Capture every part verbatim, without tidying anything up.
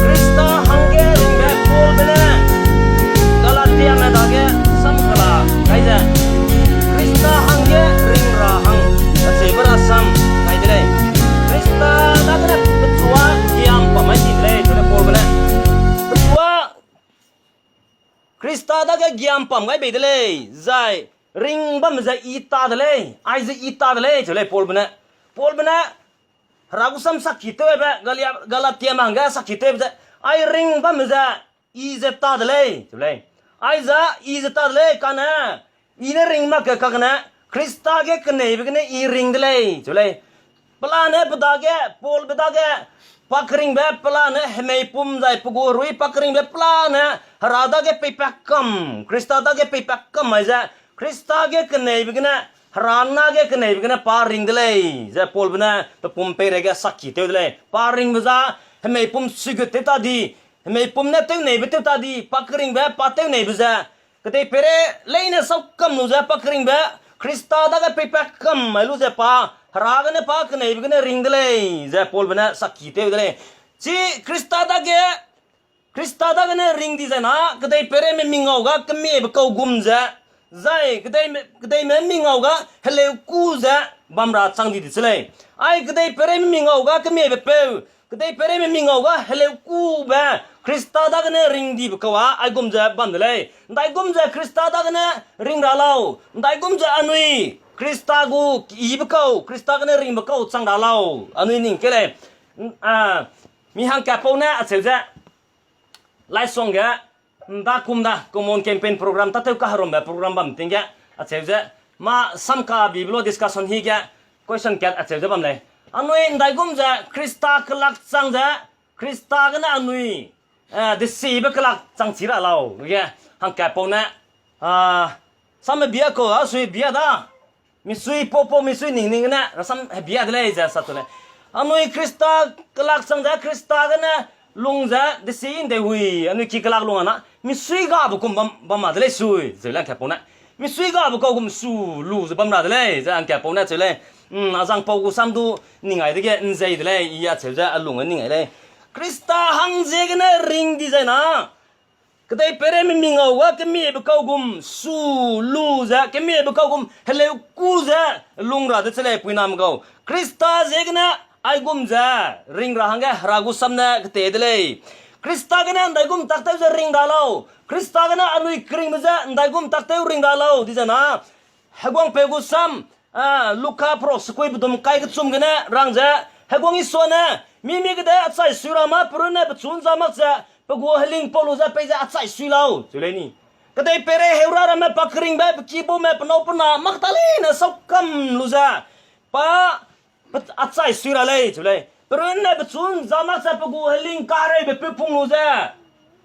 Khrista hangge ringbe Paulbe ne Galatiame dage sam kela gai ze, Khrista hangge ring ra hang kacheube rasam gai de lei. Khrista dagene pechua giam pam mai di de lei, chune Paulbe ne. Pechua Khrista dage giam pam gai bei de lei, zai ring bam ze I ta de lei, aize I ta de lei, cheu lei Paulbe ne. Paulbe ne Hera gu sam sakki tewbe, Galia-, Galatiame hangge sakki tewbe ze, ai ring bam ze I ze ta de lei, cheu lei. Aize I ze ta de lei, kane I ne ring mak ke kakne, Khrista ge keneibe gene I ring de lei, cheu lei. Pelane pe dage, Paulbe dage, pa keringbe pelane hemeipum zai pe gu herui pa keringbe pelane Hera dage peipat kam, Khrista dage peipat kam mai ze, Khrista ge keneibe gene, Hera na ge keneibe gene pa ring de lei, ze Paulbe ne pe pum peireige sakki tew de lei. Pa ringbe za, hemeipum suigut tew ta di, hemeipum ne tewneibe tew ta di, pa keringbe pa tewneibe ze, kedeipeirei leine sâu kam lu ze pa keringbe, Khrista dage peipat kam mai lu ze pa, Hera gene pa keneibe gene ring de lei, ze Paulbe ne sakki tew de lei. Chi Khrista dage, Khrista dagene ring di zai na, kedeipeirei mengau ga kemiebe kau gum ze, zai kedei, kedeime mengau ga heleu ku ze bam ra chang di de che lei. Ai kedeipeirei mengau ga kemiebe peu, kedeipeirei mengau ga heleu kube, Khrista dagene ring dibe kau a, aigum ze bam de lei. Ndaigum ze Khrista dagene ring ra lau. Ndaigum ze anui, Khrista gu ibe kau, Khrista gene ringbe kau chang ra lau. Anui ning ke lei. A, mi hangkatpau ne acheu ze, Laisong ge, nda kum da, Common Campaign program, tatew kaherumbe program bam ting ge, acheu ze, mâ samka bibe lu discussion hi ge, question kat acheu ze bam lei. Anui ndaigum ze, Khrista kelak chang ze, Khrista gene anui, eh, desibe kelak chang chi ra lau, ge, hangkatpau ne, a, samme bia kau, a sui bia da, misui pau pau, misui ning ning gene, rasam hebia de lei ze sa tu lei. Anui Khrista kelak chang ze, Khrista gene lung ze, desi nde hui, anui ki kelak lung a na, misui gabe kum bam, bam ma de lei sui, zeu lei hangkatpau ne. Misui gabe kau gum su lu ze bam ra de lei, ze hangkatpau ne cheu lei. Mm, azangpau gu sam du ning ai dege nzei de lei, I acheu ze alung ning ai lei. Khrista hang ziegene ring di zai na, kedeipeirei mengau ga kemiebe kau gum su lu ze, kemiebe kau gum heleu ku ze lung ra de che lei puiname gau. Khrista ziegene aigum ze ring ra hangge Hera gu sam ne kete de lei. Khrista gene ndaigum taktew ze ring ra lau. Khrista gene anui keringbe ze ndaigum taktew ring ra lau di zai na, heguangpeu gu sam, a, Luka perok sekui bedum kai kechum gene rang ze, heguang Isua ne, mi mi gede achai sui ra mâ perunne pechu nza mak ze, pe gu heling pau lu ze peize achai sui lau, cheu lei ni. Kedeipeirei heura ramme pa keringbe, pe kibaume, pe nâu pe na, mak ta leine sâu kam lu ze, pa, pe achai sui ra lei, cheu lei. Perunne pechu nza mak ze pe gu heling kahereube peu pung lu ze,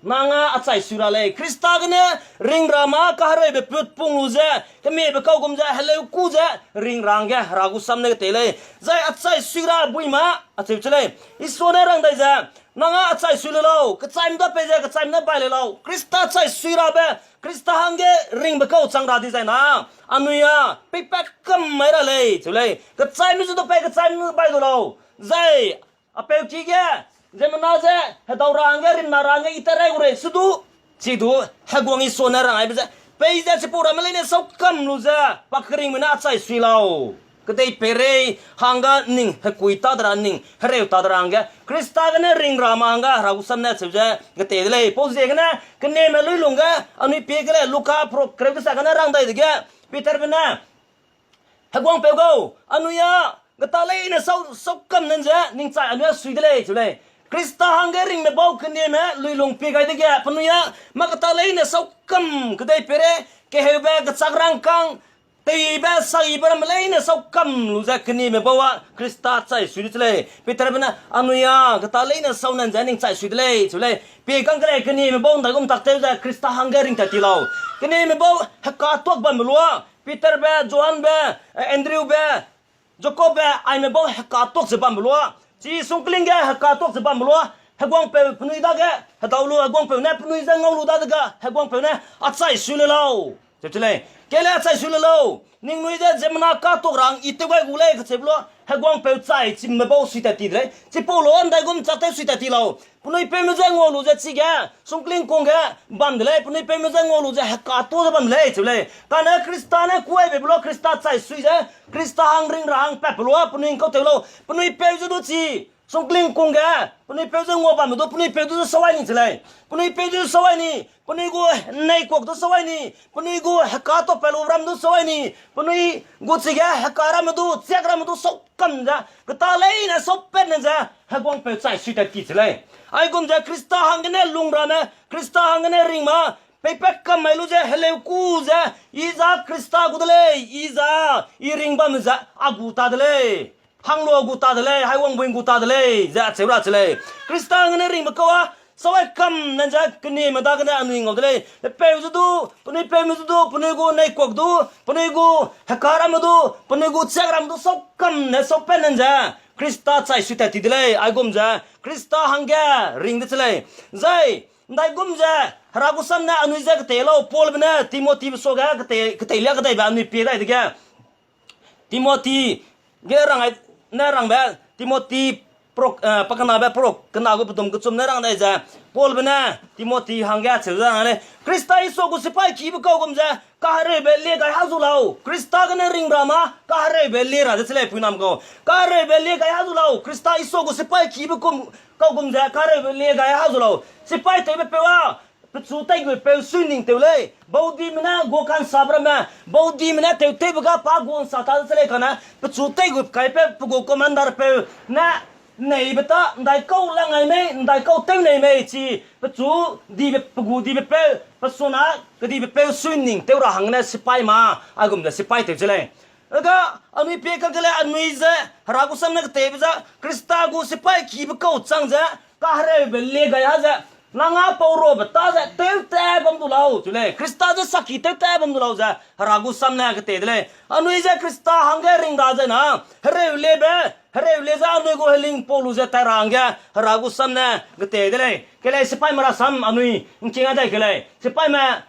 nang â achai sui ra lei. Khrista gene ring ra mâ kahereube peu pung lu ze, kemiebe kau gum ze, heleu ku ze, ring ra hangge Hera gu sam ne kete lei. Zai achai sui ra bui mâ, acheu che lei. Isua ne rang dai ze, nang â achai sui le lau, kechaime da pei ze kechaime ne bai le lau. Khrista chai sui rabe, Khrista hangge ringbe kau chang ra di zai na, anui â peipat kam mai ra lei, cheu lei. Kechaime zu du pei kechaime bai du lau. Zai, apeu ki ge, ziemmena ze, hedau ra hangge, rimna ra hangge, I tat rai gu rei, se du, chi du, heguang Isua ne rang aibe ze, peize chipau ramme leine sâu kam lu ze, pa keringbe ne achai sui lau. Kedeipeirei hangge ning hekui ta de ra ning hereu ta de ra hangge, Khrista gene ring ra mâ hangge Hera gu sam ne cheu ze kete de lei. Pau ziegene, kenieme luilung ge, anui pie ke lei, Luka perok kereu kesa gene rang dai dege, Peterbe ne, heguangpeu gau, anui â, geta leine sâu, sâu kam nen ze, ning chai anui â sui de lei, cheu lei. Khrista hangge ringme bau kenieme luilung pie gai dege, penui â, mâ geta leine sâu kam kedeipeirei, keheube, kechak rangkâng, teibe, saibe ramme leine sâu kam lu ze kenieme bau â, Khrista chai sui de che lei. Peterbe ne, anui â, geta leine sâu nen ze ning chai sui de lei, cheu lei. Pie kang ke lei kenieme bau ndaigum taktew ze Khrista hangge ringtat ti lau. Kenieme bau hekatuak bambe lua, Peterbe, Johanbe, eh, Andrewbe, Jakobbe, aime bau hekatuak ze bambe lua. Chi sungkling ge hekatuak ze bambe lua. Heguangpeu penui dage, hedau lu heguangpeu ne penui ze ngau lu dadege, heguangpeu ne, achai sui le lau, cheu che lei. Kele chai sui le lau, ningnui ze ziemmena katuak ra hang I tew gai gu lei kacheube lu, heguangpeu chai chimbe bau sui tat ti de lei. Chipau lu ndaigum chatew sui tat ti lau. Penui peume je ngua lu ze chige, sungkling kung ge bam de lei, penui peume je ngua lu ze heka tuâ ze bam de lei, cheu lei. Kane Khrista ne kuaibe be lu Khrista chai sui ze, Khrista hang ring ra hang pat pe lu, penui ngkau tew lau, penui peu ze du chi, sungkling kung ge, penui peu ze ngua bamme du, penui peu du ze sâu ai ni che lei. Penui peu du sâu ai ni, penui gu neikuak du sâu ai ni, penui gu heka tuâ pat lu ram du sâu ai ni, penui gu chige heka ramme du, chiak ramme du sâu kam ze, keta leine sâu pat ne ze, heguangpeu chai sui tat ti che lei. Aigum ze Khrista hanggene lung ramme, Khrista hanggene ring ma, peipat kam mai lu ze heleu ku ze, I za Khrista gu de lei, I za, I ring bamme ze a gu ta de lei. Hang lu a gu ta de lei, haiwang bui gu ta de lei, ze acheu ra che lei. Khrista hanggene ringbe kau a, sâu ai kam ne ze kenieme dagene anui ngau de lei. Pe peu ze du, penui peume ze du, penui gu neikuak du, penui gu heka ramme du, penui gu chiak ramme du sâu kam ne sâu pat ne ze, Khrista chai sui tat ti de lei, aigum ze, Khrista hangge ring de che lei. Zai, ndaigum ze, Hera gu sam ne anui je ketei lau, Paulbe ne Timothybe suage ketei, ketei lia kedeibe anui pie dai dege. Timothy ge rang ai, ne rangbe, Timothy, prok, eh, pakenabe prok, kena gu pedum kechum ne rang dai ze, Paulbe ne Timothy hangge acheu ze rang lei, Khrista Isua gu sipai kibe kau gum ze, kahereube lie gai ha zu lau, Khrista gene ring ra ma, kahereube lie ra de che lei puinam kau. Kahereube lie gai ha zu lau, Khrista Isua gu sipai kibe kum, kau gum ze, kahereube lie gai ha zu lau. Sipai tewbe peu a, pechu teigu peu sui ning tew lei. Baudime ne guakansabe ramme, baudime ne tewtewbe ga pa guansa ta de che lei kane, pechu teigu kaipe, pe gu commander peu ne, neibe ta, ndaikau lang ai mei, ndaikau tew nei mei chi, pechu dibe, pe gu dibe peu, pe suna, kedibe peu sui ning tew ra hanggene sipai ma, aigum ze sipai tew che lei. Aga, anui pie kagele anui ze, Hera gu sam ne keteibe ze, Khrista gu sipai kibe kau chang ze, kahereube lie gai ha ze, nang a pau rabe ta ze, tewtat bam du lau, cheu lei. Khrista ze saki tewtat bam du lau ze, Hera gu sam ne ketei de lei. Anui ze Khrista hangge ring ra ze na, hereu liebe, hereu lie ze anui gu heling pau lu ze tai ra hangge, Hera gu sam ne ketei de lei. Kelei sipaime rasam anui, ngking a dai kelei. Sipaime,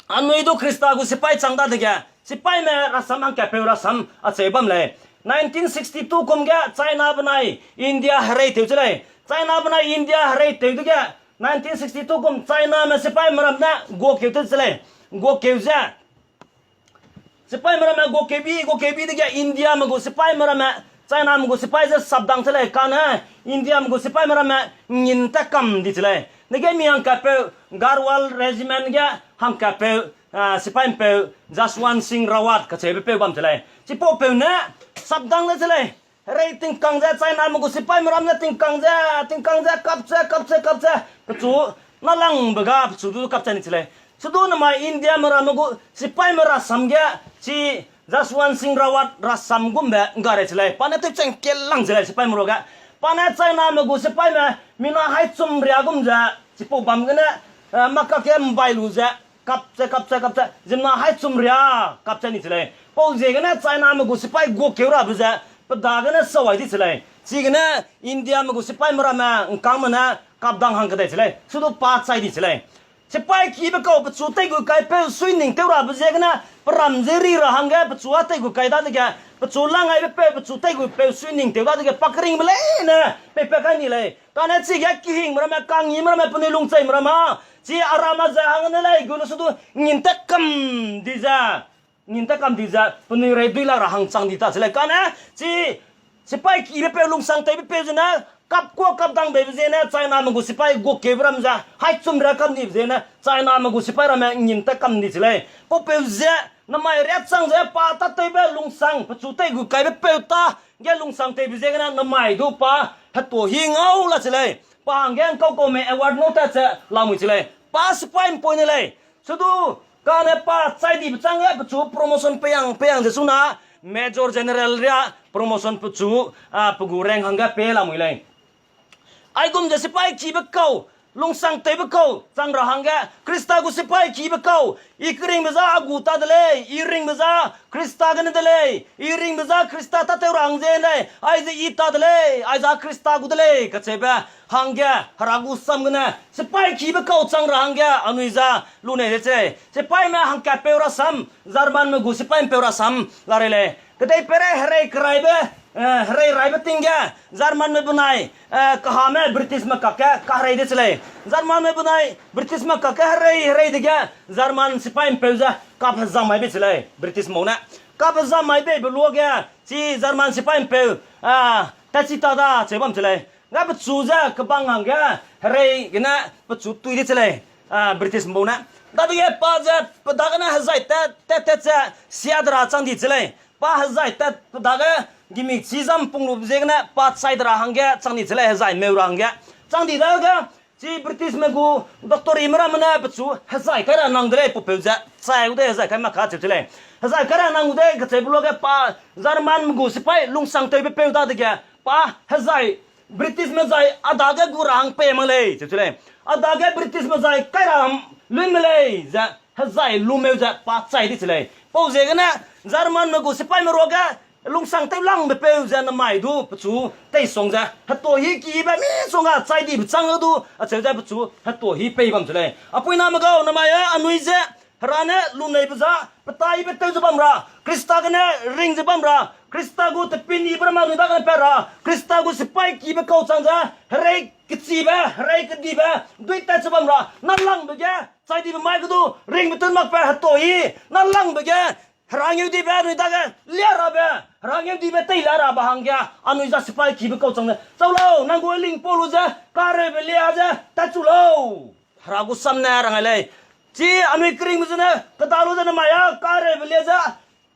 anui du Khrista gu sipai chang dadege, sipaime rasam hangkatpeu rasam acheu bam lei. Nineteen sixty-two kum ge China benai India hereitew che lei. China benai India hereitew dege, nineteen sixty-two kum Chiname sipaime ramme guakeu tew che lei. Guakeu ze, sipaime ramme guakeu bi, guakeu bi dege Indiame gu sipaime ramme, Chiname gu sipai ze sapdang che lei kane, Indiame gu sipaime ramme ngin tat kam di che lei. Dege mi hangkatpeu, Garhwal Regiment ge hangkatpeu, ah, sipaipeu, Jaswant Singh Rawat kacheube peu bam che lei. Chipaupeu ne sapdang de che lei. Herei tingkang ze Chiname gu sipaime ram ne tingkang ze, tingkang ze kap ze, kap ze, kap ze, pechu nalangbe ga pechu du kap ze ni che lei. Sudu namai Indiame ramme gu sipaime rasam ge, chi Jaswant Singh Rawat rasam gumbe ngga rei che lei. Pa ne tewchang kelang ze lei sipaime ruage. Pa ne Chiname gu sipaime mina hai chum ria gum ze, chipau bam gene, eh, makak ge mbai lu ze, kap ze, kap ze, kap ze, ziemmena hai chum ria kap ze ni che lei. Pau ziegene Chiname gu sipai guakeu rabe ze, pe dagene sawai di che lei. Chigene Indiame gu sipaime ramme ngkangme ne kapdang hang kedei che lei. Sudu pa chai di che lei. Sipai kibe kau pechu teigu kaipeu sui ning tew rabe ziegene, pe ram ze ri ra hangge pechu a teigu kai dadege, pechu lang aibe peu, pechu teigu peu sui ning tew dadege, pa keringbe leine peipat kai ni lei. Kane chige kehingme ramme, kangime ramme, penui lungcheime ramme, chi aram a ze hangge ne lei gu ne sudu ngin tat kam di ze, ngin tat kam di ze, penui rei dui la ra hang chang di ta che lei. Kane chi sipai kibe peu lungsang tewbe peu zene, kap kua kap dang beibe zene, Chiname gu sipai guakeube ram ze hai chum ria kam dibe zene, Chiname gu sipai ramme ngin tat kam di che lei. Paupeu ze, namai riachang ze pa tâtewbe lungsang, pechu teigu kaibe peu ta ge lungsang teibe ziegene namai du pa hetuâ hi ngau la che lei. Pa hangge ngkau kau mei award ngau tat ze lamui che lei. Pa sipai mpoi ne lei. Sudu, kane pa chai dibe chang ge pechu promotion peiang peiang ze suna, Major General ria promotion pechu, a, pe gu rank hangge pei lamui lei. Aigum ze sipai kibe kau, lungsangtewbe kau chang ra hangge, Khrista gu sipai kibe kau, I keringbe za a gu ta de lei, I ringbe za Khrista gene de lei, I ringbe za Khrista tâtew ra hang ze lei, aize I ta de lei, aize Khrista gu de lei, kacheube hangge, Hera gu sam gene sipai kibe kau chang ra hangge anui za lunei de che lei. Sipaime hangkatpeu rasam, Germanme gu sipaî ’mpeu rasam la rei lei. Kedeipeirei herei keraibe, eh, herei raibe ting ge, Germanme benai, eh, kahame Britishme kakge kaherei de che lei. Germanme benai Britishme kakge herei herei dege, German sipaî ’mpeu ze kap hezam mai bei che lei, British mau ne. Kap hezam mai beibe luage, chi German sipaî ’mpeu, ah, tatchi ta da cheu bam che lei. Ga pechu ze kebang hangge, herei gene pechu tui de che lei, ah, British ’mbau ne. Dadege pa ze pe dagene hezai tat, tat, tat ze sia de ra chang di che lei. Pa hezai tat pe dage gimi chî zam pung lu ziegene pa chai de ra hangge chang di che lei, hezai meu ra hangge. Chang di dage, chi Britishme gu doctorme ramme ne pechu hezai kai ra nang de lei, pupeu ze chai gu de hezai kai mak ka cheu che lei. Hezai kai ra nang gu de kacheube luage pa Germanme gu sipaî lungsangtewbe peu dadege, pa hezai Britishme zai a dage gu ra hang pei mak lei cheu che lei. A dage Britishme zai kai ra hang lun me lei ze hezai lumeu ze pa chai di che lei. Pau ziegene Germanme gu sipaîme ruage lungsangtew langbe peu ze namai du pechu teisong ze hetuâ hî kibe misongga chai dibe chang du acheu ze pechu hetuâ hî pei bam che lei. A puiname gau, namai â anui ze Hera ne luneibe za, petaibe tew ze bam ra, Khrista gene ring ze bam ra, Khrista gu tepin yibe ramme anui dagene pat ra, Khrista gu sipaî kibe kau chang ze, herei kechibe, herei kedibe, duitat ze bam ra, nalangbe ge chai dibe mai ge du ringbe tun makbe hetuâ hî, nalangbe ge Hera ngeudibe anui dage lia rabe, Hera ngeudibe teilia rabe hangge, anui za sipaî kibe kau chang ze chau lau, nang gu lingpau lu ze kareube lia ze tatchu lau. Hera gu sam ne rang ai lei. Chi anui keringbe zene keda lu ze namai â kareube lia ze,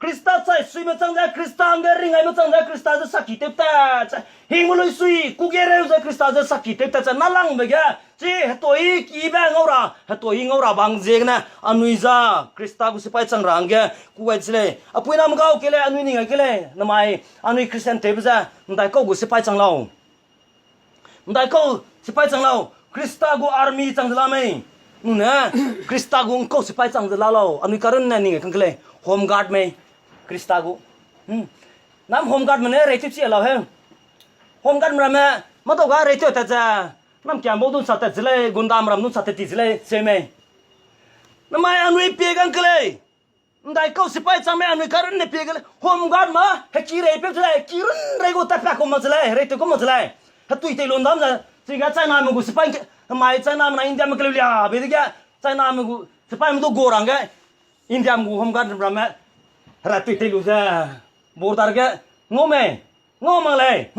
Khrista chai suime chang ze, Khrista hangge ring aime chang ze, Khrista ze saki tew tat ze, hingme lui sui kuge reu ze Khrista ze saki tew tat ze nalangbe ge, chi hetuâ hî kibe ngau ra, hetuâ hî ngau ra bang ziegene, anui za Khrista gu sipaî chang ra hangge ku gai de che lei. A puiname gau ke lei, anui ning ai ke lei, namai, anui Christian tewbe ze, ’ndaikau gu sipaî chang lau. ’Ndaikau sipaî chang lau, Khrista gu army chang ze la mei. Nune, Khrista gu ’ngkau sipaî chang ze la lau, anui karunne ning ai kang ke lei, home guard mei, Khrista gu. Nam home guardme ne reitew chi lau he. Home guardme ramme, mâdau ga reitew tat ze, nam kiam bau du ’nsa tat ze lei, gundame ram du ’nsa tat ti ze lei, seu mei. Namai anui pie kang ke lei. ’Ndaikau sipaî chang mei anui karunne pie ke lei. Home guard ma, heki reipeu che lei, heki run rei gu tatpat ku mak che lei, reitew ku mak che lei. Hetui tei lu ’ndam ze, chige Chiname gu sipaî, namai Chiname na Indiame keleu lia bei dege, Chiname gu sipaîme du gu rangge, Indiame gu home guard ramme, hera tui tei lu ze, border ge, ngau mei, ngau mak lei.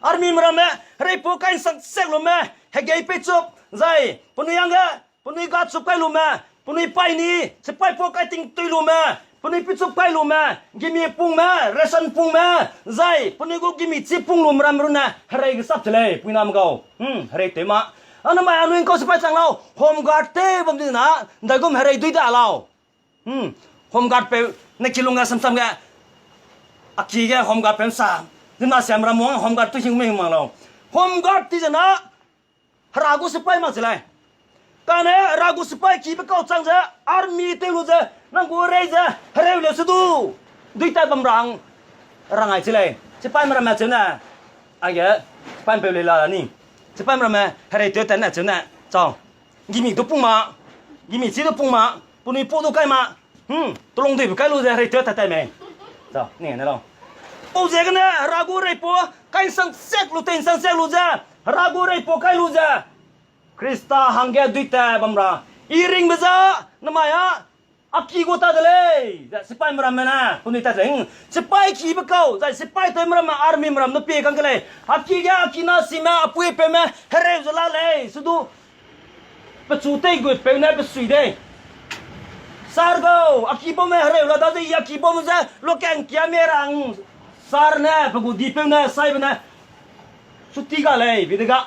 Armyme ramme, hereipau kai ’nsang sek lume, hegei peichup, zai penui hangge, penui ga chup kai lume, penui paîni, sipaîpau kai ting tui lume, penui peichup kai lume, gimi pungme, ration pungme, zai penui gu gimi chi pung lume ramme runne herei gesap che lei, puiname gau. Hereitew ma. Anamai anui ’ngkau sipaî chang lau, home guard tew bam di na, ’ndaigum herei dui da lau. Home guard peu, ne kilung ge samsam ge, a ki ge home guard peu ’nsa, zina siam ramme home guard tu hing mei mang lau. Home guard ti ze na, hera gu sipaî mak che lei. Kane hera gu sipaî kibe kau chang ze, army tew lu ze, nang gu rei ze, hereu leu se du, dui tat bam ra hang, rang ai che lei. Sipaîme ramme cheu ne, aige, sipaîme peu lei la ni. Sipaîme ramme, hereitew tat ne cheu ne, chau. Gimi du pung ma, gimi chi du pung ma, penui pau du kai ma, telung duibe kai lu ze hereitew tat tai mei. Chau, ni ne lau. Pau ziegene hera gu reipau, kai ’nsang sek lu, tei ’nsang sek lu ze, hera gu reipau kai lu ze, Khrista hangge dui tat bam ra, I ringbe za, namai â, a ki gu ta de lei, ze sipaîme ramme ne penui tat ze, sipaî kibe kau, zai sipaîtewme ramme, armyme ram du pie kang ke lei. A ki ge, a kina sime, a puipeume hereu ze la lei, se du, pechu teigutpeu ne pe sui dei. Sir gau, a kibaume hereu la daze, I a kibaume ze, lokang kia mie rang, sir ne, pe gu dipeu ne, saibe ne, chuti ga lei, bi de ga.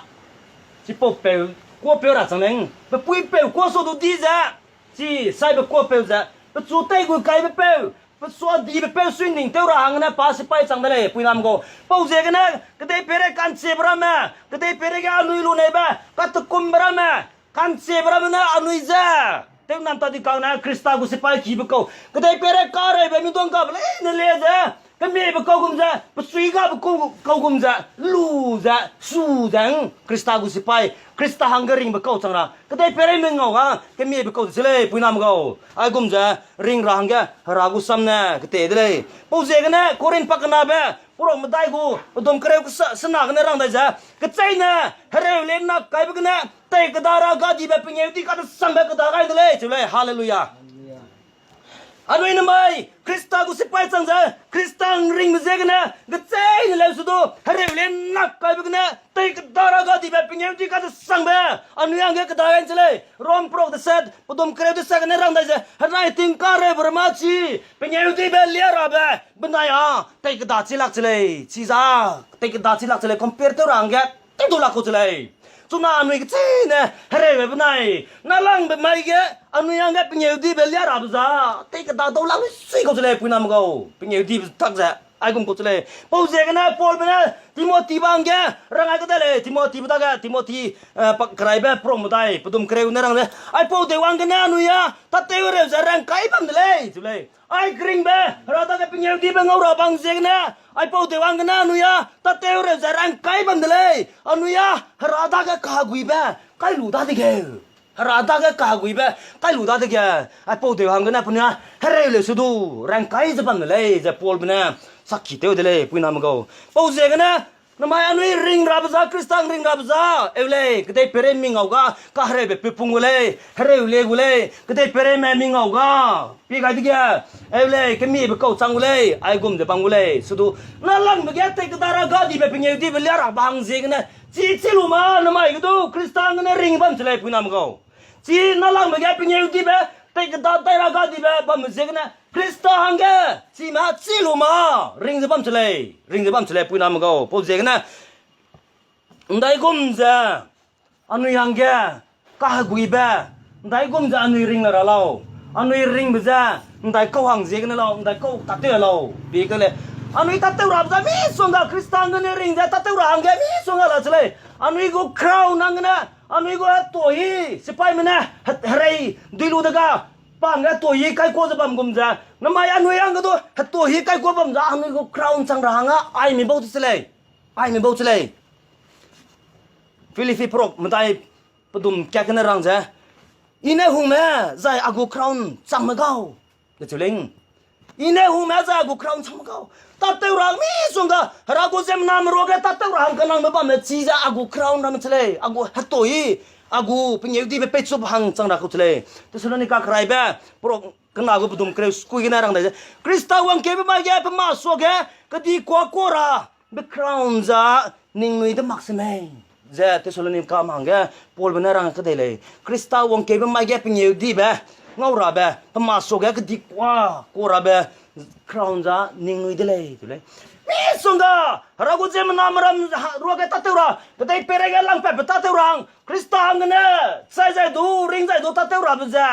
Chipaupeu, kuapeu ra chang lei, pe puipeu kua sa du di ze, chi saibe kuapeu ze, pechu teigut kaibe peu, pechu a dibe peu sui ning tew ra hangne pa sipaî chang de lei, puiname gau. Pau ziegene, kedei peirei ka'nchibe ramme, kedei peirei ge anui luneibe, katekumbe ramme, Ka'nchibe ramme ne anui ze, tewnam ta di kang ne Krista gu sipai kibe kau, kedeipeirei kareube mi duang gabe leine le ze, kemiebe kau gum ze, pesui gabe kau, kau gum ze, lu ze, su ze, Krista gu sipai, Krista hangge ringbe kau chang ra, kedeipeirei mengau ga, kemiebe kau de se lei, puiname gau. Aigum ze, ring ra hangge, Hera gu sam ne, kete de lei. Pau ziegene, Korinth pakenabe, Purok medai gu, pedum kereu kesa, sena gene rang dai ze, kecheîne, hereu le nak kaibe gene, tei keda ra gadibe pengeu di kadesangbe keda gai de lei, cheu lei, Haleluja. Anui nemai, Krista gu sipai chang ze, Krista ringbe ziegene, kecheîne leu se du, hereu le nak kaibe gene, tei keda ra gadibe pengeu di kadesangbe, anui hangge keda gai de lei, Rom purok deset, pedum kereu deset gene rang dai ze, henai tingkareube rema chi, pengeu dibe lia rabe, benai a, tei keda chi lak che lei, chiza, tei keda chi lak che lei, compare tew ra hangge, tei du lak kau che lei. Chuna anui kecheîne, hereube benai, nalangbe mai ge, anui hangge pengeu dibe lia rabe za, tei keda dau lak lui sui kau che lei, puiname gau, pengeu dibe tak ze, aigum kau che lei. Pau ziegene Paulbe ne, Timothybe hangge, rang ai kade lei, Timothybe dage, Timothy, eh, pak keraibe purok medai, pedum kereu ne rang ze, aipau deu hanggene anui a, tatew reu ze rangkai bam de lei, cheu lei. Ai keringbe, Hera dage pengeu dibe ngau ra bang ziegene, aipau deu hanggene anui a, tatew reu ze rangkai bam de lei, anui a, Hera dage kaheguibe, kai lu dadege. Hera dage kaheguibe, kai lu dadege, aipau deu hanggene penui a, hereu leu se du, rangkai ze bam de lei, ze Paulbe ne, sakki tew de lei, puiname gau. Pau ziegene, namai anui ring rabe za, Krista ring rabe za, eu lei, kedeipeirei mingau ga, kahereube pepung gu lei, hereu le gu lei, kedeipeirei me mingau ga, pie gai dege, eu lei, kemiebe kau chang gu lei, aigum ze bam gu lei, se du, nalangbe ge tei keda ra gadibe pengeu dibe lia ra bang ziegene, chi chi lu ma, namai ge du, Krista hanggene ring bam che lei, puiname gau. Chi nalangbe ge pengeu dibe, tei keda dai ra gadibe bambe ziegene, Krista hangge, chime chi lu ma, ring ze bam che lei, ring ze bam che lei, puiname gau, pau ziegene, ndaigum ze, anui hangge, kaheguibe, ndaigum ze anui ring le ra lau, anui ringbe ze, ndaikau hang ziegene lau, ndaikau tatew lau, pie ke lei, anui tatew rabe ze misongga Krista hanggene ring ze tatew ra hangge misongga la che lei, anui gu crown hanggene, anui gu hetohi, sipaime ne, het-, herei, dui lu dega, pa hangge hetohi kaikua ze bam gum ze, namai anui hangge du, hetohi kaikua bam ze, anui gu crown chang ra hangge, aimi bau de se lei, aimi bau che lei. Philippi purok medai pedum kat gene rang ze, I ne hungme, zai a gu crown changme gau. Kacheu lei, I ne hungme, zai a gu crown changme gau. Tatew ra misongga, Hera gu ziemmename ruage tatew ra hang kenangbe bamme chi ze a gu crown ramme che lei, a gu hetoi, a gu pengêudibe peichube hang chang ra kau che lei. Thessalonica keraibe, purok kena gu pedum kereu sekui gene rang dai ze, Krista wangkeube mai ge pe masuage, kedi kuâ kuâ ra, be crown za ningnui de mak semei. Ze Thessalonica me hangge Paulbe ne rang kedei lei. Krista wangkeube mai ge pengêudibe, ngau rabe, pe masuage kedi kuâ kuâ rabe, crown za ningnui de lei, tu lei. Misongga, Hera gu ziemmename ram ruage tatew ra, kedei peireige langpatbe tatew ra hang, Krista hanggene, chai zai du, ring zai du tatew rabe ze.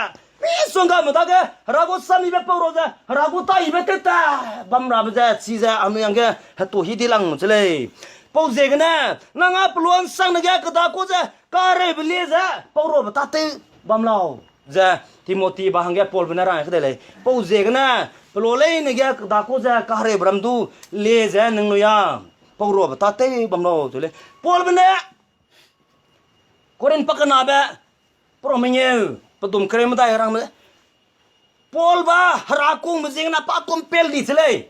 Misonggame dage, Hera gu samibe pau ra ze, Hera gu taibe tewta, bam rabe ze, chize anui hangge, hetuhi di lang che lei. Pau ziegene, nang â peluansang ne ge kedâ ku ze, kareube lie ze, pau rabe tatew bam lau. Ze, Timothy ba hangge Paulbe ne rang kedei lei. Pau ziegene, pelua leine ge kedâ ku ze, kareube ram du, lie ze, ningnui â, pau rabe tatew bam lau, tu lei. Paulbe ne, Korinth pakenabe, purok mengeu, pedum kereu medai rangme, Paulbe, Hera kungbe ziegene pa compel di che lei.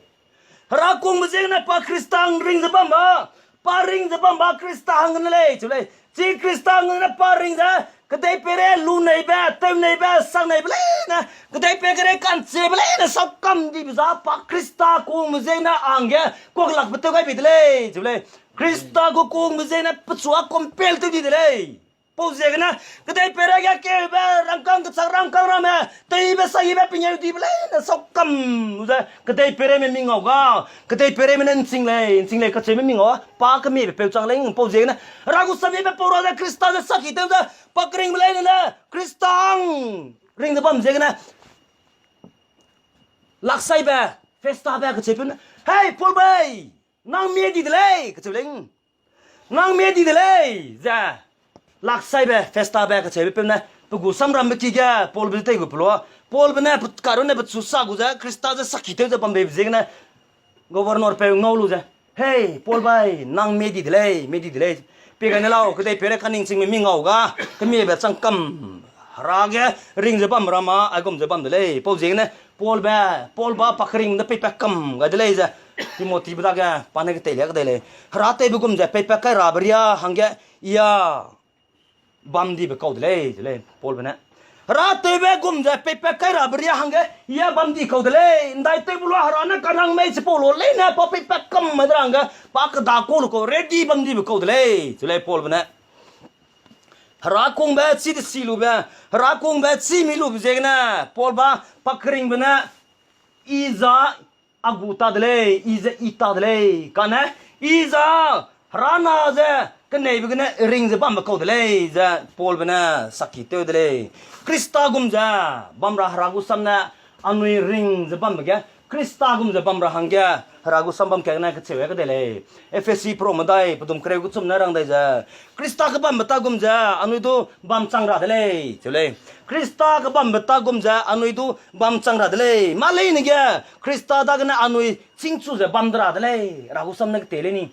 Hera kungbe ziegene pa Krista hang ring ze bambe, pa ring ze bambe Krista hanggene lei, che lei. Chi Krista hanggene pa ring ze, kedei peire luneibe, tewneibe, sangneibe leine, kedei peireige ka'nchibe leine, saukam dibe za pa Krista kungbe ziegene hangge, kuaklakbe tew gai bi de lei, che lei. Krista gu kungbe ziegene pechu â compel tew di de lei. Pau ziegene, kedei peireige keube, rangkâng kechak rangkâng ramme, teibe saibe pengêudibe leine saukam lu ze, kedei peireime mi ngau ga, kedei peireime ne ’nching lei, ’nching lei kacheume mi ngau, pa kemiebe peu chang lei, pau ziegene, Hera gu samibe pau ra ze Krista ze saki tew ze, pa keringbe leine ne, Krista hang ring ze bam ziegene, laksaibe, Festabe kacheupeu ne, Hei, Paulbe, nang mie di de lei, kacheu lei. Nang mie di de lei, ze. Laksaibe, festabe kacheube peu ne, pe gu samrambe ki ge Paulbe ze tei gu pelua. Paulbe ne, pe karune pechu sa gu ze, Krista ze sakitew ze bambeibe ziegene, governorpeu ngau lu ze, Hei, Paul bai, nang medi de lei, medi de lei. Pie gai ne lau, kedei peire kaningchingme mi ngau ga, kemiebe chang kam. Hera ge ring ze bam ra ma, aigum ze bam de lei. Pau ziegene, Paulbe, Paul ba pa keringbe de peipat kam gai de lei ze, Timothybe dage, pa ne keteilia kedei lei. Hera tewbe gum ze peipat kai rabe riâ hangge, ia bam dibe kau de lei, ze lei, Paulbe ne. Hera tewbe gum ze peipat kai rabe riâ hangge, ia bam di kau de lei, ’ndaitewbe lua Hera ne karang mei chipau la leine pa peipat kam mai de ra hangge, pa kedakau lu kau, ready bam dibe kau de lei, ze lei, Paulbe ne. Hera kungbe chî de si lube, Hera kungbe chî mi lube ziegene, Paul ba, pa keringbe ne, I za a gu ta de lei, I ze I ta de lei, kane, I za, Hera na ze, keneibe gene ring ze bambe kau de lei, ze Paulbe ne sakitew de lei. Krista gum ze bam ra Hera gu sam ne, anui ring ze bambe ge, Krista gum ze bam ra hangge, Hera gu sam bam kagene kecheu ge kedei lei. Ephesi perau medai, pedum kereu kechum ne rang dai ze, Krista kebambe ta gum ze, anui du bam chang ra de lei, cheu lei. Krista kebambe ta gum ze, anui du bam chang ra de lei. Mâ leine ge, Krista dagene anui chîngchu ze bam de ra de lei. Hera gu sam ne ketei lei ni.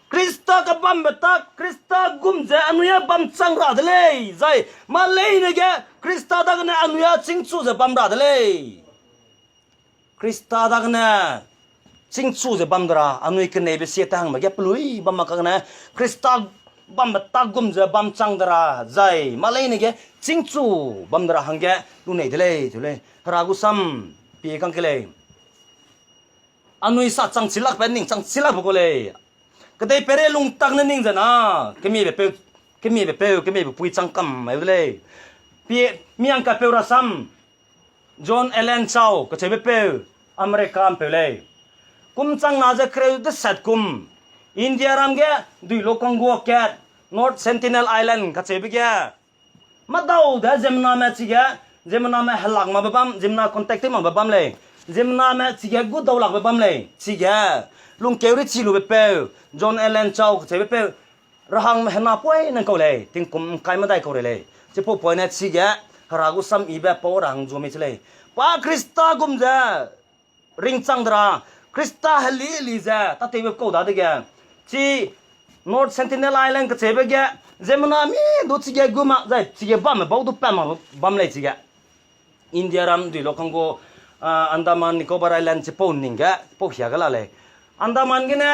Krista kebambe ta, Krista gum ze anui a bam chang ra de lei. Zai, mâ leine ge, Krista dagene anui a chîngchu ze bam ra de lei. Krista dagene chîngchu ze bam de ra, anui keneibe sie ta hangbe ge pelui bam mak kagene, Krista bambe ta gum ze bam chang de ra, zai mâ leine ge chîngchu bam de ra hangge lunei de lei, cheu lei. Hera gu sam pie kang ke lei. Anui sa chang chilakbe ning chang chilakbe kau lei. Kedei peire lungtak ne ning ze na, kemiebe peu, kemiebe peu, kemiebe pui chang kam mai de lei. Pie, miangkatpeu rasam, John Allen Chau kacheube peu, America ’mpeu lei. Kum chang na ze kereu desat kum, India ram ge duilu kangguâ kat, North Sentinel Island kacheube ge, mâdau de ziemmename chige, ziemmename helak makbe bam, ziemmena contact tew makbe bam lei. Ziemmename chige gu dau lakbe bam lei. Chige, lungkeu ri chi lube peu, John Allen Chau kacheube peu, rahangme hena pui nang kau lei, tingkum ’ngkai medai kau rei lei. Chipau poine chige, Hera gu sam yibe pau ra hang zua mei che lei. Pa Krista gum ze ringchang de ra, Krista heli heli ze tâtewbe kau dadege, chi North Sentinel Island kacheube ge, ziemmena mi du chige gu mak zai chige bamme bau du pa mak bam lei chige. India ram duilu kangguâ, ah, Andaman Nicobar Island chipau ning ge, chipau hia ge la lei. Andaman gene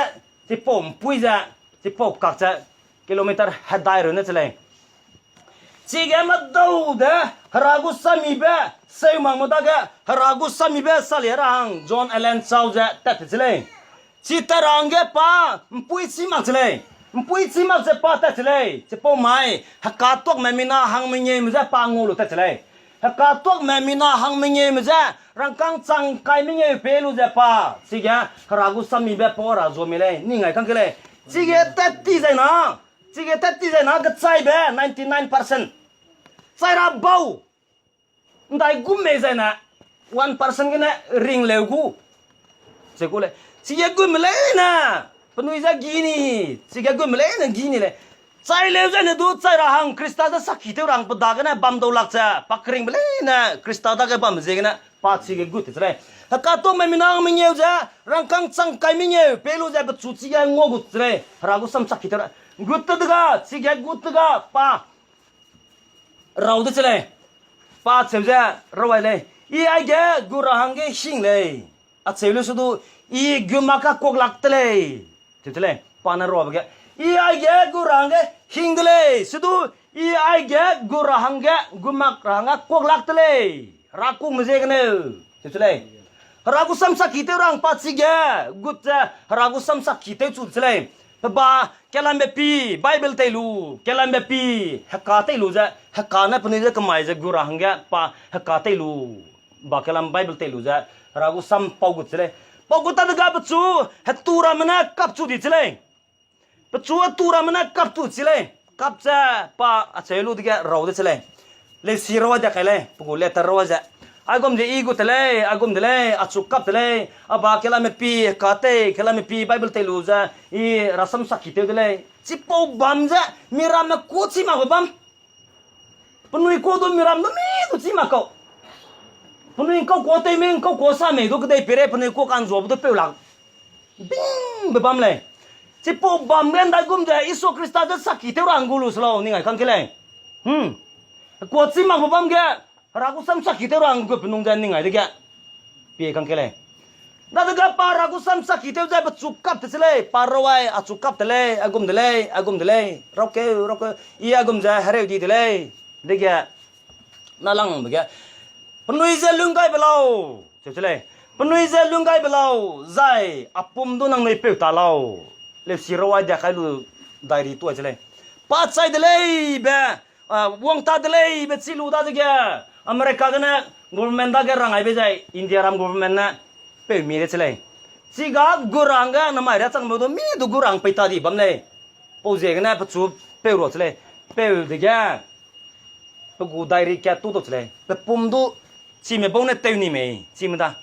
chipau ’mpui ze, chipau kak ze, kilometer hedai rune che lei. Chige mâdau de, Hera gu sammibe, seu makme dage, Hera gu sammibe salia ra hang John Allen Chau ze tat te che lei. Chi tat ra hangge pa, ’mpui chî mak che lei. ’Mpui chî mak ze pa tat che lei. Chipau mai, hekatuakme mina hang mengeume je pa ngau lu tat che lei. Hekatuakme mina hang mengeume je, rangkâng chang kai mengeu pe lu ze pa. Chige, Hera gu sammibe pau ra zua mi lei, ning ai kang ke lei. Chige tat ti zai na, chige tat ti zai na, kechaibe ninety nine percent chai ra bau. ’Ndai gum mei zai na, one percent gene ringleu gu. Ze gu lei. Chige gume leine, penui ze gi ni, chige gume leine gi ni lei. Chai leu zai ne du chai ra hang Krista ze sakki tew ra hang pe dagene bam dau lak ze, pa keringbe leine Krista dage bambe ziegene, pa chige gut te che lei. Hekatuakme mina hang mengeu ze, rangkâng chang kai mengeu pe lu ze pechu chige ngua gut che lei. Hera gu sam sakki tew ra. Gut te dega, chige gut te ga, pa rau de che lei. Pa cheu ze rau ai lei. I aige gu ra hangge hing lei. Acheu lu se du, I gu mak ka kuak lak te lei, cheu che lei. Pa ne ruabe ge, I aige gu ra hangge hing de lei. Se du, I aige gu ra hangge, gu mak ra hangge kuak lak te lei. Hera kungme ziegeneu, cheu che lei. Hera gu sam sakki tew ra hang pa chige gut ze, Hera gu sam sakki tew chu che lei. Pe ba, kelambe pi, Bible tei lu, kelambe pi, heka tei lu ze, heka ne penui ze kemai ze gu ra hangge pa heka tei lu, ba kelam Bible tei lu ze, Hera gu sam pau gut che lei. Pau gut ta dega pechu, hetu ramme ne kap chu di che lei. Pechu hetu ramme ne kap chu che lei. Kap ze pa acheu lu dege rau de che lei. Leisi rau de kai lei, pe gu letter rau ze. Aigum ze I gu te lei, aigum de lei, achu kap te lei, a ba kelambe pi, heka tei, kelambe pi, Bible tei lu ze, I rasam sakki tew de lei. Chipau bam ze, mi ramme ku chi makbe bam. Penui kua du miram du mi du chî mak kau. Penui ’ngkau kua tew mei, ’ngkau kua sa mei du kedei peirei penui kua ka'nzuabe du peu lak bingbe bam lei. Chipau bam ge ’ndaigum ze Jisu Khrista ze saki tew ra ’nggu lu se lau, ning ai kang ke lei. Kua chî makbe bam ge, Hera gu sam saki tew ra ’nggu pe nung ze ning ai dege, pie kang ke lei. Dadege pa Hera gu sam saki tew ze pechu kap te se lei, pa rau ai, achu kap te lei, aigum de lei, aigum de lei, raukeu, raukeu, i aigum ze hereu di de lei. Dege, nalangbe ge, penui ze lun gai be lau, cheu se lei. Penui ze lun gai be lau, zai a pum du nangnui peu ta lau. Leusi rau ai dia kai lu diary tuai se lei. Pa chai de lei be, wang ta de lei be chi lu dadege, America gene government dage rang ai be zai India ram government ne peu mi de se lei. Chiga gu rang ge namai ra changme du mi du gu rang pei ta di bam lei. Pau ziegene pechu peu ra se lei. Peu dege, pe gu diary kat tu dau se lei. Pe pum du chime bau ne tew ni mei, chime da.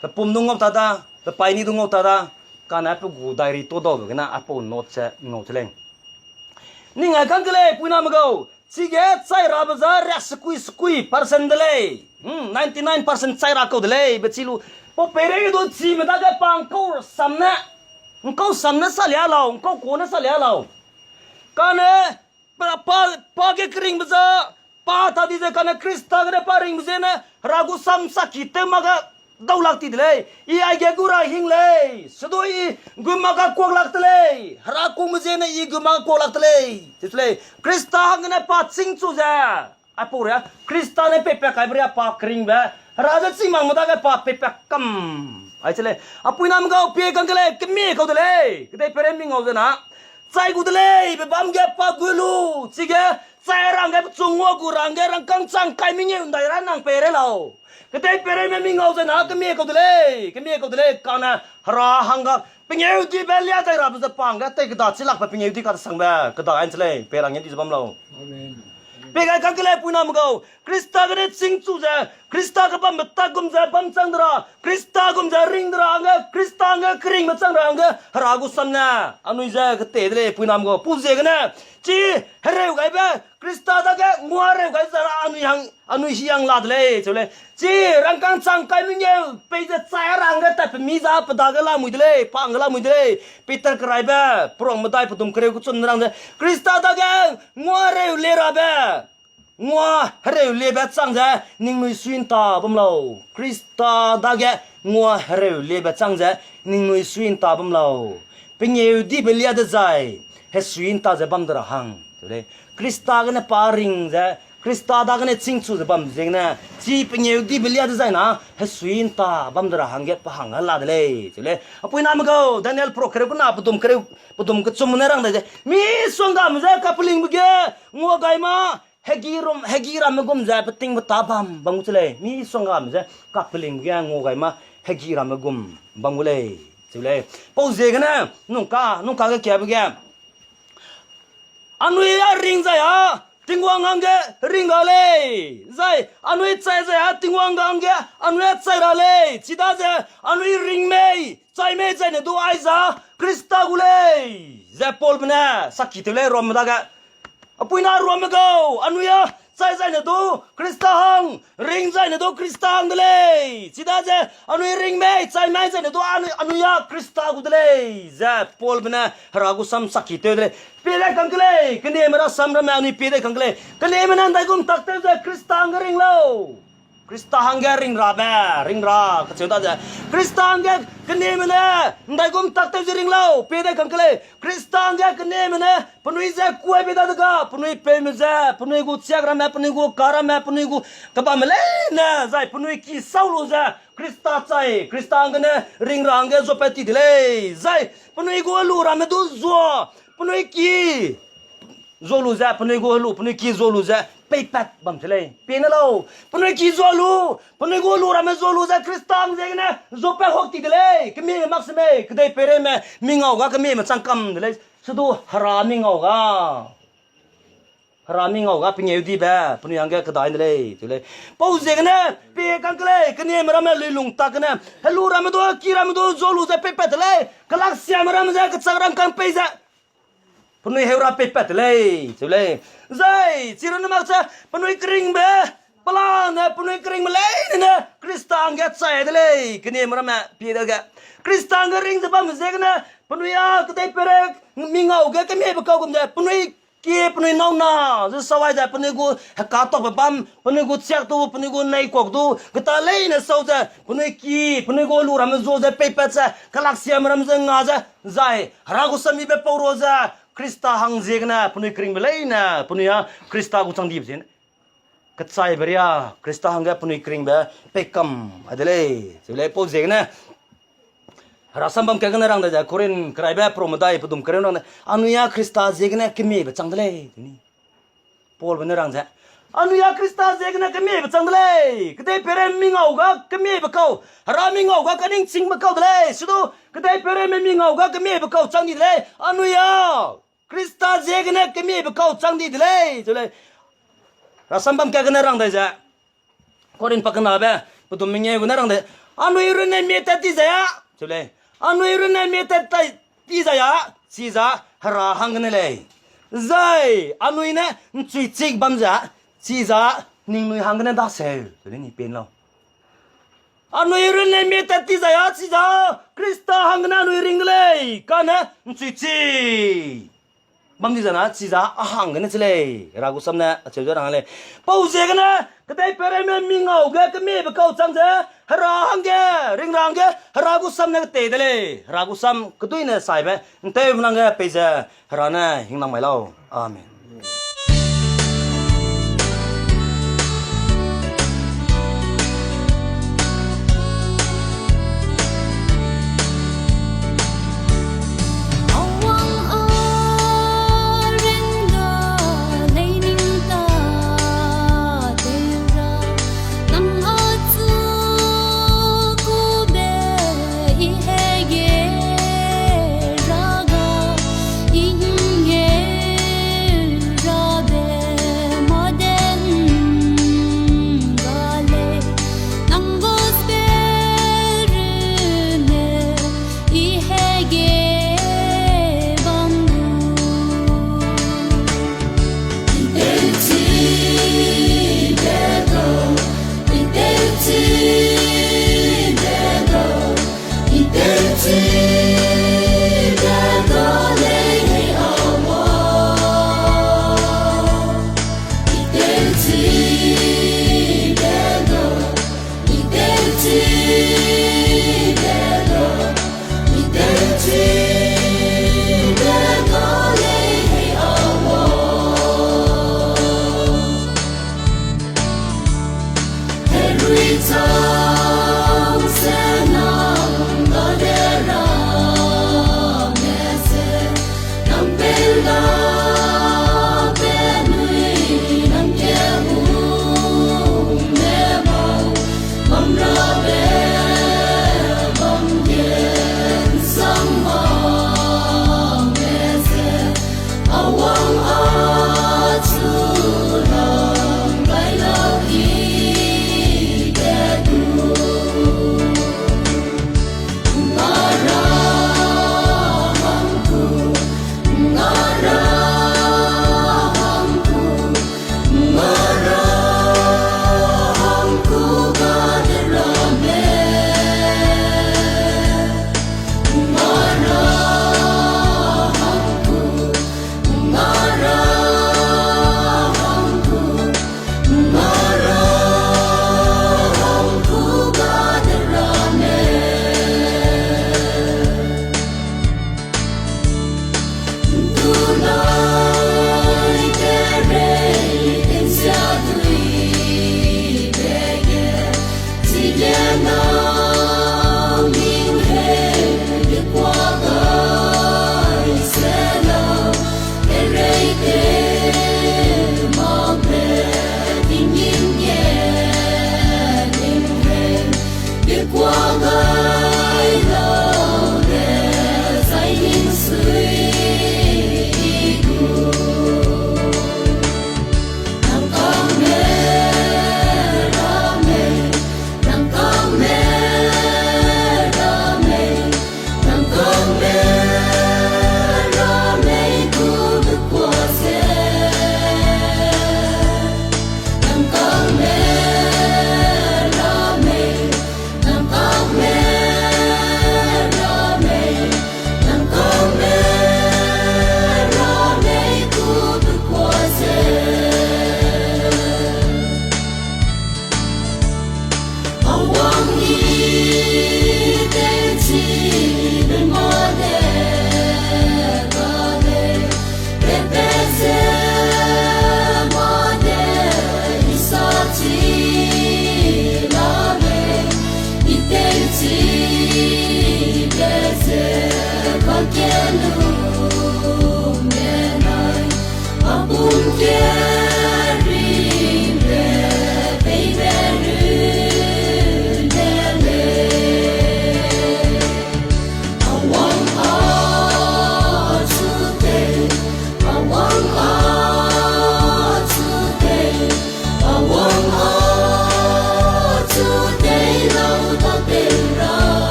Pe pum du ngau ta da, pe paini du ngau ta da, kane pe gu diary tu daube gene aipau note ze ngau se lei. Ning ai kang ke lei, puiname gau, chige chai rabe za riak sekui sekui percent de lei. Ninety nine percent chai ra kau de lei be chi lu. Pau peirei du chime dage pa ’ngkau sam ne, ’ngkau sam ne salia lau, ’ngkau kua ne salia lau. Kane, pa, pa, pa ge keringbe za, pa ta di ze kane Khrista gene pa ringbe zene, Hera gu sam saki tew mak ge dau lak ti de lei. I aige gu ra hing lei. Sedu i gu mak ge kuak lak de lei. Hera kungbe zene i gu mak ge kuak lak de lei, chi lei. Khrista hanggene pa chîngchu ze, aipau ria, Khrista ne peipat kaibe ria pa keringbe, Hera ze chî makme dage pa peipat kam. Ai chi lei, a puiname gau pie kang ke lei, kemie kau de lei, kedei peirei mi ngau ze na. Chai gu de lei, be bam ge pa gu lu, chige, chai rangge pechu ngua gu rangge rangkâng chang kai mengeu ’ndai ra nang peirei lau. Kedei peireime mi ngau ze na, kemie kau de lei, kemie kau de lei, kane Hera hangge pengêudibe lia dai rabe ze pa hangge tei keda chi lakbe pengêudi kasangbe, keda ai chi lei, pei rangge di ze bam lau. Pei gai kang ke lei puiname gau, Khrista gene chîngchu ze, Khrista ge bambe ta gum ze bam chang de ra, Khrista gum ze ring de ra hangge, Khrista hangge keringbe chang ra hangge, Hera gu sam ne, anui ze kete de lei puiname gau, pau ziegene, chi hereu gaibe, Khrista dage ngua hereu gai ze ra anui hang, anui hi hang la de lei, cheu lei. Chi rangkâng chang kai mengeu, pei ze chai ra hangge tatpe mi za pe dage lamui de lei, pa hangge lamui de lei. Peter keraibe, perang medai pedum kereu kechum rang ze, Khrista dage ngua hereu le rabe, ngua hereu lebe chang ze, ningnui suinta bam lau. Khrista dage ngua hereu lebe chang ze, ningnui suinta bam lau. Pengêudibe lia dezai, hesuinta ze bam de ra hang, cheu lei. Khrista gene pa ring ze, Khrista dagene chîngchu ze bam ziegene, chi pengêudibe lia dezai na, hesuinta bam de ra hangge pa hang hela de lei, cheu lei. A puiname gau, Daniel peruk kereu kena pedum kereu, pedum kechum ne rang dai ze, misonggame ze kapelingbe ge, ngua gai ma, hegi rum, hegi ramme gum ze peting petâ bam bam gu che lei. Misonggame ze kapelingbe ge ngua gai ma, hegi ramme gum bam gu lei, cheu lei. Pau ziegene, nungka, nungka ge kiabe ge, anui a ring zai a, Tingwang hangge ring ra lei. Zai, anui chai zai a, Tingwang hangge, anui a chai ra lei. Chidaze, anui ring mei, chai mei zaine du aiza, Khrista gu lei. Ze Paulbe ne, saki tew lei Romme dage. A puina Romme gau, anui a, chai zaine du, Khrista hang, ring zaine du, Khrista hang de lei. Chidaze, anui ring mei, chai mei zaine du, anui, anui a, Khrista gu de lei. Ze Paulbe ne, Hera gu sam saki tew de lei. Pie dai kang ke lei, keneme rasam ramme anui pie dai kang ke lei. Keneme ne ’ndaigum tak tew ze Khrista hangge ring lau. Khrista hangge ring rabe, ring ra, kacheu daze. Khrista hangge keneme ne ’ndaigum tak tew ze ring lau, pie dai kang ke lei. Khrista hangge keneme ne penui ze kuai bei dadege, penui peume ze, penui gu chiak ramme, penui gu ka ramme, penui gu kebamme leine, zai penui ki sau lu ze, Khrista chai, Khrista hangge ne ring ra hangge zuapat ti de lei. Zai penui gu helu ramme du zua, penui ki zua lu ze, penui gu helu, penui ki zua lu ze, peipat bam se lei. Pie ne lau, penui ki zua lu, penui gu helu ramme zua lu ze, Khrista hang ziegene, zuapat hak ti de lei. Kemie mak semei, kedei peireime, mi ngau ga kemieme chang kam de lei. Sedu Hera mi ngau ga. Hera mi ngau ga pengêudibe, penui hangge kedai de lei, cheu lei. Pau ziegene, pie kang ke lei, keneme ramme luilung tak gene, helu ramme du, ki ramme du, zua lu ze peipat de lei. Kelaksiame ramme ze, kechak rangkâng pei ze. penui heu ra peipat de lei, cheu lei. Zai, chi runne mak ze, penui keringbe, pelane, penui keringbe leine ne, Khrista hangge chai de lei, kenieme ramme pie dage. Khrista hangge ring ze bamme ziegene, penui â kedei peirei, mi ngau ge kemiebe kau gum ze, penui kie, penui nâu na, ze sâu ai ze, penui gu heka takbe bam, penui gu chiak du, penui gu neikuak du, geta leine sâu ze, penui ki, penui gu lu ramme zua ze, peipat ze, kelaksiame ramme ze nga ze, zai, Hera gu sammibe pau ra ze, Khrista hang ziegene, penui keringbe leine, penui â Khrista gu chang dibe ziegene. Kechaibe riâ, Khrista hangge penui keringbe, peikam, a de lei, cheu lei pau ziegene. Herasam bam kagene rang dai ze, Korinth keraibe, perum medai, pedum kereu rang de, anui â Khrista ziegene kemiebe chang de lei, ni. Paulbe ne rang ze, anui â Khrista ziegene kemiebe chang de lei, kedei peirei mi ngau ga kemiebe kau, Hera mi ngau ga kaningchingbe kau de lei, sidu, kedei peireime mi ngau ga kemiebe kau chang di de lei, anui â Khrista ziegene kemiebe kau chang di de lei, cheu lei. Herasam bam kagene rang dai ze, Korinth pakenabe, pedum mengeu gene rang dai, anui runne mie tat ti zai â, cheu lei. Anui runne mie tat ti zai â, chiza Hera hanggene lei. Zai, anui ne ’nchui chik bam ze, chiza ningnui hanggene daseu, cheu lei ni pen lau. Anui runne mie tat ti zai â chiza, Khrista hanggene anui ring de lei, kane ’nchui chi bam di zai na chiza a hanggene chi lei, Hera gu sam ne acheu ze rang lei. Pau ziegene, kedei peireime mi ngau ge kemiebe kau chang ze, Hera hangge, ring ra hangge, Hera gu sam ne ketei de lei, Hera gu sam keduine saibe, ’nteumena hangge peize, Hera ne hingnang mai lau. Amen.